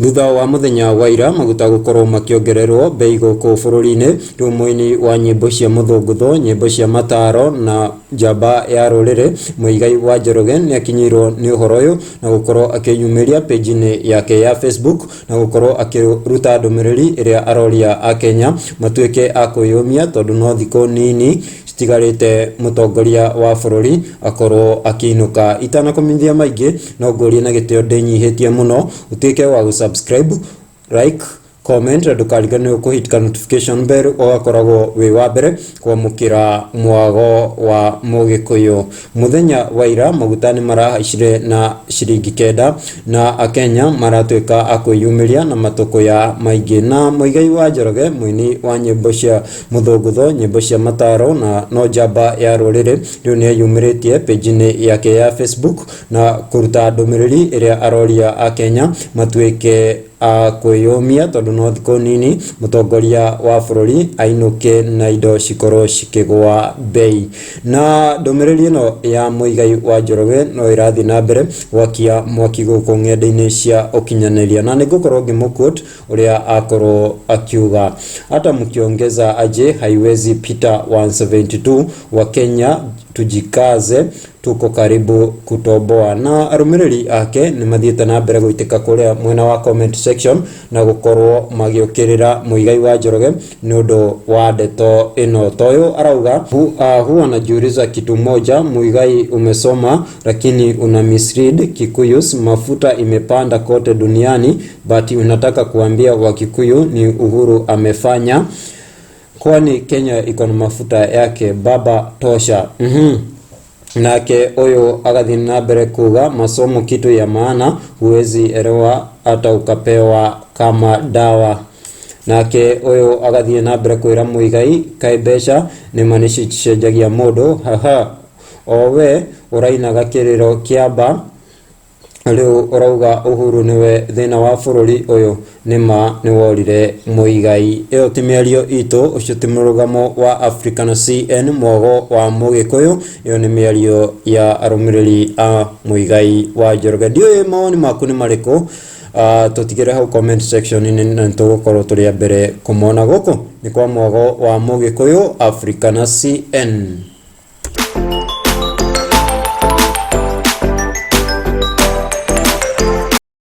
Thutha wa mũthenya wa ira maguta gũkorwo makĩongererwo bei gũkũ bũrũri-inĩ, rĩu mũini wa nyĩmbo cia mũthũngũtho, nyĩmbo cia mataro na njamba ya rũrĩrĩ Muigai wa Njoroge nĩakinyĩirwo nĩ ũhoro ũyũ na gũkorwo akĩyumĩria page-inĩ yake ya Facebook na gũkorwo akĩruta ndũmĩrĩri ĩrĩa aroria akenya matuĩke a kwĩyũmia tondũ no thikũ nini citigarĩte mũtongoria wa bũrũri akorwo akĩinũka. Itanakũmenyithia maingĩ no ngũrie na gĩtĩo ndĩnyihĩtie mũno ũtuĩke wa gũ subscribe, like, comment na ndũkariganĩrwo kũ hit ka notification bell ũgakoragwo wĩ wa mbere kwamũkĩra mwago wa mũgĩkũyũ. Mũthenya wa ira maguta nĩ marahaicire na ciringi 9 na akenya maratuĩka a kwĩyumĩria na matũkũya maingĩ. Na Muigai wa Njoroge mũini wa nyĩmbo cia mũthũngũtho, nyĩmbo cia mataro na no njamba ya rũrĩrĩ rĩu nĩeyumĩrĩtie page-inĩ yake ya Facebook na kũruta ndũmĩrĩri ĩrĩa aroria akenya matuĩke a kwĩyũmia tondũ no thikũ nini mũtongoria wa bũrũri ainũke na indo cikorwo cikĩgũa bei. Na ndũmĩrĩri ĩno ya Muigai wa Njoroge no ĩrathiĩ na mbere gwakia mwaki gũkũ ng'enda-inĩ cia ũkinyanĩria na nĩngũkorwo ngĩmũ quote ũrĩa akorwo akiuga, hata mkiongeza aje haiwezi pita 172 wa Kenya tujikaze tuko karibu kutoboa. Na arũmĩrĩri ake nĩ mathiĩte na mbere gũitĩka kũrĩa mwena wa comment section na gũkorwo magĩũkĩrĩra Muigai wa Njoroge nĩ ũndũ wa ndeto ĩno. Ta ũyũ arauga huwa najiuliza kitu moja, Muigai umesoma lakini una mislead Kikuyus, mafuta imepanda kote duniani but unataka kuambia Wakikuyu ni Uhuru amefanya, kwani Kenya iko na mafuta yake? Baba tosha. Nake ũyũ agathiĩ na mbere kuga masomo kitu ya maana, huwezi elewa hata ukapewa kama dawa. Nake ũyũ agathiĩ na mbere kwĩra Muigai kaĩ mbeca nĩma nĩcicenjagia mũndũ, haha o we ũrainaga kĩrĩro kĩa rĩu ũrauga Uhuru nĩwe thĩna wa bũrũri ũyũ, nĩma nĩworire Muigai. Ĩyo ti mĩario itũ, ũcio ti mũrũgamo wa Africa na CN mwago wa mũgĩkũyũ, ĩyo nĩ mĩario ya arũmĩrĩri a Muigai wa Njoroge. Ndiũĩ mawoni maku nĩ marĩkũ, tũtigĩre hau comment section-inĩ na nĩtũgũkorwo tũrĩ a mbere kũmona. Gũkũ nĩ kwa mwago wa mũgĩkũyũ Africa na CN.